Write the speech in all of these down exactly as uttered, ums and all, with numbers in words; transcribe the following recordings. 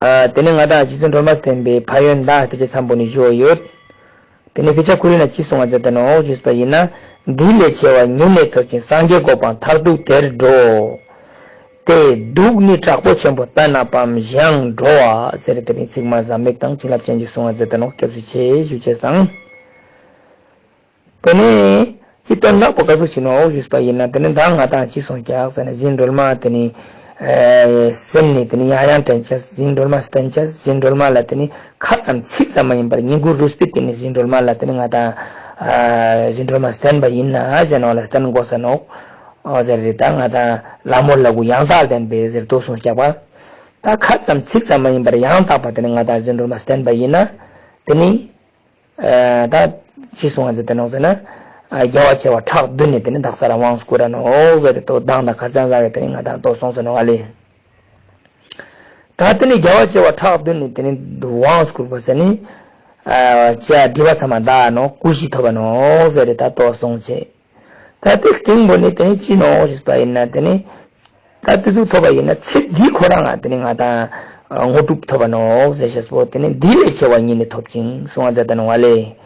ཨ་དེ་ནི་ང་དང་རྗེ་བཙུན་སྒྲོལ་མ་བསྟན་པའི་ཕན་ཡོན་དང་དཔེ་ཆ་ཚང་པོ་ནི་ཞུ་ཡོད། དེ་ནི་དཔེ་ཆ་ཁོ་རེ་ན་ཅི་གསུངས་པ་མཛད་དེ་ནོག་ཞུས་པ་ཡིན་ན། འདི་ལས་ཆེ་བ་ཉིད་ནི་ཐོབ་ཅིང་། སངས་རྒྱས་གོ་འཕང་མཐར་ཐུག་དེར་འགྲོ། དེ་དུག་ནི་དྲག་པོ་ཆེན་པོ། གཏན་ནས་པའམ་གཞན་ཡང་འགྲོ་བ། ཟེར་ཏེ་ནི་ཚིག་མ་ཟ་མེད་དང་བྱིན་རླབས་ཅན་ཅིག་གསུངས་པ་མཛད་དེ་ནོག། སྐྱབས་སུ་མཆི་ཞུ་ཅེས་དང་། དེ་ནས་ཡིད་དོན་ལ་གོ་སྐབས་སུ་ཕྱིན་ནོག་ཞུས་པ་ཡིན་ན། དེ་ནས་ད་ང་དང་ཅི་གསུངས་ཀྱག་ཟེར་ན། རྗེ་བཙུན་སྒྲོལ་མ་དེ་ནི་ཨེ་སེམས་ནི་དེ་ནི་ཡང་ཡང་དྲན་ཅེས། རྗེ་བཙུན་སྒྲོལ་མ་བསྟེན་ཅེས། རྗེ་བཙུན་སྒྲོལ་མ་ལ་དེ་ནི་ཁ་ཙམ་ཚིག་ཙམ་མ་ཡིན་པར་བསྙེན་བཀུར་རུས་སྤེལ་དེ་ནི་རྗེ་བཙུན་སྒྲོལ་མ་ལ་དེ་ནི་ང་དང་ཨ་རྗེ་བཙུན་སྒྲོལ་མ་བསྟེན་པ་ཡིན་ན་ཟེར་ནོག་ལ། བསྟེན་དགོས་ས་ནོག་ཨོ་ཟེར་རེད། ད་ང་དང་ལ་མོ་ལ་གུ་ཡང་དག་ལྡན་པའི་ཟེར་དོ་གསུངས་ཀྱག་པ། ད་ཁ་ཙམ་ཚིག་ཙམ་མ་ཡིན་པར་ཡང་དག་པ་དེ་ནི་ང་དང་རྗེ་བཙུན་སྒྲོལ་མ་བསྟེན་པ་ཡིན་ན་དེ་ནི། ཨ་ད་ཅི་གསུངས་པ་མཛད་དེ་ནོག་ཟེར་ན། ཨ་རྒྱལ་བ་བྱེ་བ་ཕྲག་བདུན་ནི་དེ་ནི་དག་ས་རང་དབང་བསྐུར་ར་ནོག་ཟེར་ཏེ་དོ་སྣང་དང་ཁར་ཙང་ཟ་གི་དེ་ནི་ང་དང་དོ་གསུངས་ས་ནོག་ཨ་ལེ། ད་དེ་ནི་རྒྱལ་བ་བྱེ་བ་ཕྲག་བདུན་ནི་དེ་ནི་དབང་བསྐུར་བ་ཟེར་ནི། ཨ་ཅི་ཡ་སྒྲིབ་པ་ཚང་མ་དག་ནོག། སྐུ་བཞི་ཐོབ་པ་ནོག་ཟེར་ཏེ་ད་དོ་གསུངས་ཅེས། ད་དེ་སྟིང་པོ་ནི་དེ་ནི་ཅི་ནོག་ཞུས་པ་ཡིན་ན་དེ་ནི། ད་དེ་ཚུ་ཐོབ་པ་ཡིན་ན་ཚེ་འདི་ཁོ་རང་ང་དེ་ནི་ང་དང་དངོས་གྲུབ་ཐོབ་པ་ནོག་ཟེར་ཤེས་པོ། དེ་ནི་འདི་ལས་ཆེ་བ་ཉིད་ནི་ཐོབ་ཅིང་གསུངས་པ་མཛད་དེ་ནོག་ཨ་ལེ།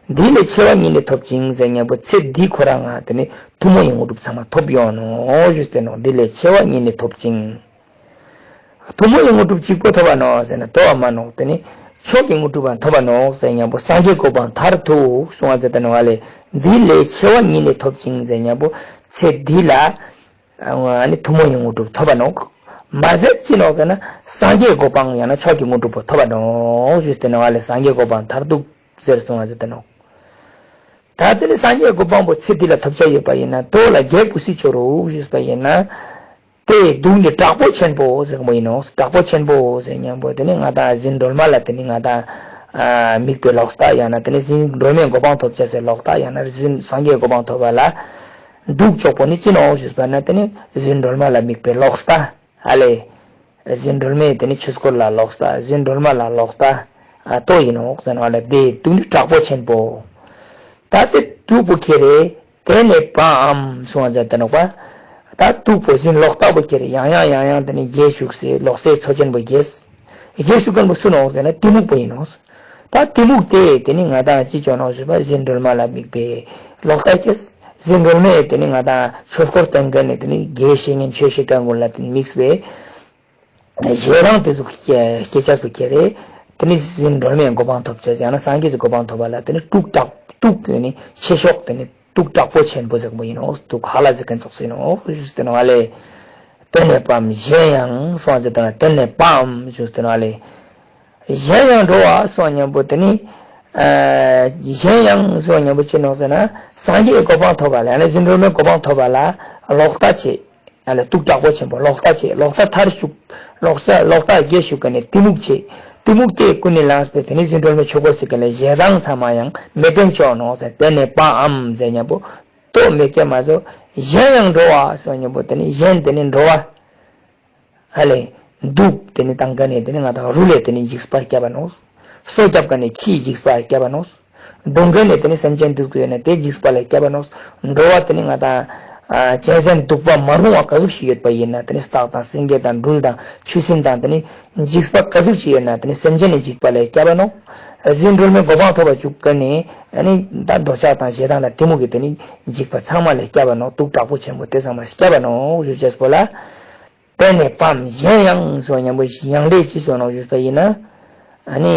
འདི་ལས་ཆེ་བ་ཉིད་ནི་ཐོབ་ཅིང་ཟེར་ཉམ་པོ་ཚེ་འདི་ཁོ་རང་ང་དེ་ནི་ཐུན་མོང་གི་དངོས་གྲུབ་ཚང་མ་ཐོབ་ཡོང་ནོག་ཞུས་ཏེ་ནོག། འདི་ལས་ཆེ་བ་ཉིད་ནི་ཐོབ་ཅིང་། ཐུན་མོང་གི་དངོས་གྲུབ་གཅིག་པོ་ཐོབ་པ་ནོག་ཟེར་ན་དོ་བ་མ་ནོག། དེ་ནི་མཆོག་གི་དངོས་གྲུབ་པ་ཐོབ་པ་ནོག་ཟེར་ཉམ་པོ་སངས་རྒྱས་གོ་འཕང་མཐར་ཐུག་གསུངས་པ་མཛད་དེ་ནོག་ཨ་ལེ། འདི་ལས་ཆེ་བ་ཉིད་ནི་ཐོབ་ཅིང་ཟེར་ཉམ་པོ་ཚེ་འདི་ལ། ཨ་ནི་ཐུན་མོང་གི་དངོས་གྲུབ་ཐོབ་པ་ནོག། མ་ཟད་ཅི་ནོག་ཟེར་ན་སངས་རྒྱས་གོ་འཕང་ཡང་ན་མཆོག་གི་དངོས་གྲུབ་པོ་ཐོབ་པ་ནོག་ཞུས་ཏེ་ནོག་ཨ་ལེ། སངས་རྒྱས་གོ་འཕང་མཐར་ཐུག་ཟེར་གསུངས་པ་མཛད་དེ་ནོག། ད་དེ་ནི་སངས་རྒྱས་གོ་འཕང་པོ་ཚེ་འདི་ལ་ཐོབ་བྱ་ཡོད་པ་ཡིན་ན་དོ་ལ་རྒྱལ་ཀུ་སུ་ཆོ་རུག་ཞུས་པ་ཡིན་ན། དེ་དུག་ནི་དྲག་པོ་ཆེན་པོ་ཟེར་གི་ཡིན་ནོག། དྲག་པོ་ཆེན་པོ་ཟེར་ཉམ་པོ་དེ་ནི་ང་དང་རྗེ་བཙུན་སྒྲོལ་མ་ལ་དེ་ནི་ང་དང་ཨ་དམིགས་པའི་ལོག་ལྟ་ཡང་ན་དེ་ནི་རྗེ་བཙུན་སྒྲོལ་མའི་གོ་འཕང་ཐོབ་བྱ་ཟེར་ལོག་ལྟ་ཡང་ན་རྗེ་བཙུན་སངས་རྒྱས་གོ་འཕང་ཐོབ་པ་ལ་འདུག་ཅོག་པོ་ནི་ཅི་ནོག་ཞུས་པ་ན་དེ་ནི་རྗེ་བཙུན་སྒྲོལ་མ་ལ་དམིགས་པའི་ལོག་ལྟ་ཨ་ལེ། རྗེ་བཙུན་སྒྲོལ་མའི་དེ་ནི་ཆོས་སྐོར་ལ་ལོག་ལྟ། རྗེ་བཙུན་སྒྲོལ་མ་ལ་ལོག་ལྟ། ཨ་དོ་ཡིན་ནོག་ཟེར་ནོག་ཨ་ལེ། དེ་དུག་ནི་དྲག་པོ་ཆེན་པོ། ད་དེ་དུག་པོ་ཁྱེར་རེ། དེ་ནས་པའམ་གསུངས་པ་མཛད་དེ་ནོག་པ། ད་དུག་པོ་རྗེ་བཙུན་ལོག་ལྟ་པོ་ཁྱེར་རེ་ཡང་ཡང་ཡང་ཡང་དེ་ནི་རྒྱས་ཞུགས་སེ་ལོག་ལྟའི་མཚོ་ཆེན་པོ་རྒྱས། རྒྱས་ཞུགས་མཁན་པོ་སུ་ནོག་ཟེར་ན་གཏི་མུག་པོ་ཡིན་ནོག། ད་གཏི་མུག་དེ་དེ་ནི་ང་དང་ཅི་ཅོ་ནོག་ཞུས་པ་རྗེ་བཙུན་སྒྲོལ་མ་ལ་དམིགས་པའི་ལོག་ལྟ་སྐྱེས། རྗེ་བཙུན་སྒྲོལ་མས་དེ་ནི་ང་དང་ཆོས་སྐོར་སྟོན་མཁན་ནི་དེ་ནི་དགེ་བཤེས་གཉེན་ཆོས་བཤད་མཁན་ཀུན་ལ་དེ་ནི་དམིགས་པའི་ཞེ་སྡང་དེ་ཚོ་སྐྱེ་སྐྱེ་ཅེས་པོ་ཁྱེར་རེ། དེ་ནི་རྗེ་བཙུན་སྒྲོལ་མའི་གོ་འཕང་ཐོབ་ཅེས་ཡང་ན་སངས་རྒྱས་ཀྱི་གོ་འཕང་ཐོབ་པ་ལ་དེ་ནི་དུག་དྲག་དུག་དེ་ནི་ཆེ་ཤོས་དེ་ནི་དུག་དྲག་པོ་ཆེན་པོ་ཟེར་གི་ཡིན་ནོག། དུག་ཧ་ལས་ཟེར་མཁན་ཙོགས་ཡིན་ནོག་ཞུས་ཏེ་ནོག་ཨ་ལེ། དེ་ནས་པའམ་གཞན་ཡང་གསུངས་པ་མཛད་དེ་ནོག། དེ་ནས་པའམ་ཞུས་ཏེ་ནོག་ཨ་ལེ། གཞན་ཡང་འགྲོ་བ་གསུངས་ཉམ་པོ་དེ་ནི། ཨ་གཞན་ཡང་གསུངས་ཉམ་པོ་ཅི་ནོག་ཟེར་ན་སངས་རྒྱས་གོ་འཕང་ཐོབ་པ་ལ་ཡང་ན་རྗེ་བཙུན་སྒྲོལ་མའི་གོ་འཕང་ཐོབ་པ་ལ་ལོག་ལྟ་བྱེད། ཨ་ལ་དུག་དྲག་པོ་ཆེན་པོ་ལོག་ལྟ་བྱེད། ལོག་ལྟ་མཐར་ཞུགས། ལོག་ལྟ་ལོག་ལྟ་རྒྱས་ཞུགས་མཁན་ནི་གཏི་མུག་བྱེད། གཏི་མུག་དེ་ཀུན་ནས་བསླངས་པའི་དེ་ནི་རྗེ་བཙུན་སྒྲོལ་མའི་ཆོས་སྐོར་ཟེར་མཁན་ལ་ཞེ་སྡང་ཚང་མ་ཡང་མེད་པར་ཅོ་ནོག་ཟེར། དེ་ནས་པའམ་ཟེར་ཉམ་པོ་དོ་མེད་ཀྱང་མ་ཟོ། གཞན་ཡང་འགྲོ་བ་གསུངས་ཉམ་པོ་དེ་ནི་གཞན་དེ་ནི་འགྲོ་བ། ཨ་ལེ། དུག་དེ་ནི་བཏང་མཁན་ནི་དེ་ནི་ང་དང་རུལ་ལེ་དེ་ནི་འཇིགས་པ་སྐྱབས་པ་ནོག། སོ་སྐྱོབ་མཁན་ནི་ཁྱིའི་འཇིགས་པ་སྐྱབས་པ་ནོག། རྡུང་མཁན་ནི་དེ་ནི་སེམས་ཅན་སྡུག་པོ་ཡོད་ན་དེའི་འཇིགས་པ་ལས་སྐྱབས་པ་ནོག། འགྲོ་བ་དེ་ནི་ང་དང་ཨ་གཅན་གཟན་གདུག་པ་མ་རུངས་པ་ག་ཟུག་ཞིག་ཡོད་པ་ཡིན་ན་དེ་ནི་སྟག་དང་སེང་གེ་དང་སྦྲུལ་དང་ཆུ་སྲིན་དང་དེ་ནི་འཇིགས་པ་ག་ཟུག་ཞིག་ཡོད་ན་དེ་ནི་སེམས་ཅན་ནི་འཇིགས་པ་ལས་སྐྱབས་པ་ནོག། རྗེ་བཙུན་སྒྲོལ་མའི་གོ་འཕང་ཐོབ་པ་བཅུག་མཁན་ནི་ཨ་ནི་ད་འདོད་ཆགས་དང་ཞེ་སྡང་དང་གཏི་མུག་གི་དེ་ནི་འཇིགས་པ་ཚང་མ་ལས་སྐྱབས་པ་ནོག། དུག་དྲག་པོ་ཆེན་པོ་དེ་ཚང་མ་སྐྱབས་པ་ནོག་ཞུ་ཅེས་པོ་ལ། དེ་ནས་པའམ་གཞན་ཡང་གསུངས་ཉམ་པོ་ཡང་ལས་ཅི་གསུངས་ནོག་ཞུས་པ་ཡིན་ན། ཨ་ནི་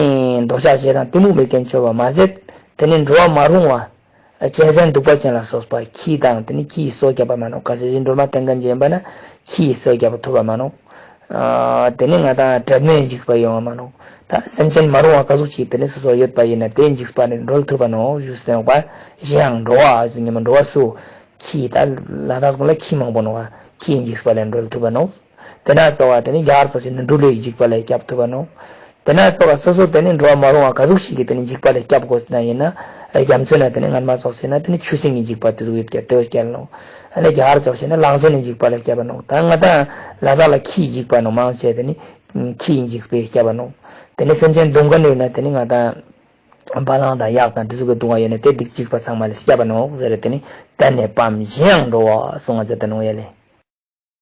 འདོད་ཆགས་ཞེ་སྡང་གཏི་མུག་མེད་མཁན་ཆོས་པ་མ་ཟད་དེ་ནི་འགྲོ་བ་མ་རུངས་པ་གཅན་གཟན་གདུག་པ་ཅན་ལ་སོགས་པ་ཁྱི་དང་དེ་ནི་ཁྱིའི་སོ་སྐྱབས་པ་མ་ནོག། གལ་སྲིད་རྗེ་བཙུན་སྒྲོལ་མ་བསྟེན་མཁན་ཅིག་ཡིན་པ་ན་ཁྱིའི་སོ་སྐྱབས་པ་ཐུབ་པ་མ་ནོག། ཨ་དེ་ནི་ང་དང་དྲེད་མོའི་འཇིགས་པ་ཡོང་བ་མ་ནོག། ད་སེམས་ཅན་མ་རུངས་པ་ག་ཟུག་ཅིག་དེ་ནི་སོ་སོ་ཡོད་པ་ཡིན་ན་དེའི་འཇིགས་པ་ནི་སྒྲོལ་ཐུབ་པ་ནོག་ཞུས་ཏེ་ནོག་པ། གཞན་ཡང་འགྲོ་བ་ཟེར་ཉམ་པོ་འགྲོ་བ་སུ། ཁྱི་ད་ལ་དྭགས་ཀུན་ལ་ཁྱི་མང་པོ་ནོག་པ། ཁྱིའི་འཇིགས་པ་ལས་སྒྲོལ་ཐུབ་པ་ནོག། དེ་ན་ཙོགས་པ་དེ་ནི་རྒྱ་གར་ཙོགས་ཤིག་ནི་འབྲུ་བླུའི་འཇིགས་པ་ལས་སྐྱབས་ཐུབ་པ་ནོག། དེ་ན་ཙོགས་པ་སོ་སོ་དེ་ནི་འགྲོ་བ་མ་རུངས་པ་ག་ཟུག་ཞིག་གི་དེ་ནི་འཇིགས་པ་ལས་སྐྱབས་དགོས་ན་ཡིན་ན། རྒྱ་མཚོ་ན་དེ་ནི་སྔན་མ་ཙོགས་ཤིག་ན་དེ་ནི་ཆུ་སྲིན་གྱི་འཇིགས་པ་དེ་ཟུག་ཡོད་ཀྱག་དེ་བོ་སྐྱལ་ནོག། ཨ་ནི་རྒྱ་གར་ཙོགས་ཤིག་ན་གླང་ཆེན་གྱི་འཇིགས་པ་ལས་སྐྱབས་པ་ནོག། ད་ང་དང་ལ་དྭགས་ལ་ཁྱིའི་འཇིགས་པ་ནོག་མང་ཆེ་དེ་ནི་ཁྱིའི་འཇིགས་པས་སྐྱབས་པ་ནོག། དེ་ནི་སེམས་ཅན་སྡུག་མཁན་ཡོད་ན་དེ་ནི་ང་དང་བ་ལང་དང་གཡག་དང་དེ་ཟུག་གི་སྡུག་པ་ཡོད་ན་དེ་སྡིག་འཇིགས་པ་ཚང་མ་ལས་སྐྱབས་པ་ནོག་ཟེར་དེ་ནི་དེ་ནས་པའམ་གཞན་ཡང་འགྲོ་བ་གསུངས་པ་མཛད་དེ་ནོག་ཡ་ལེ།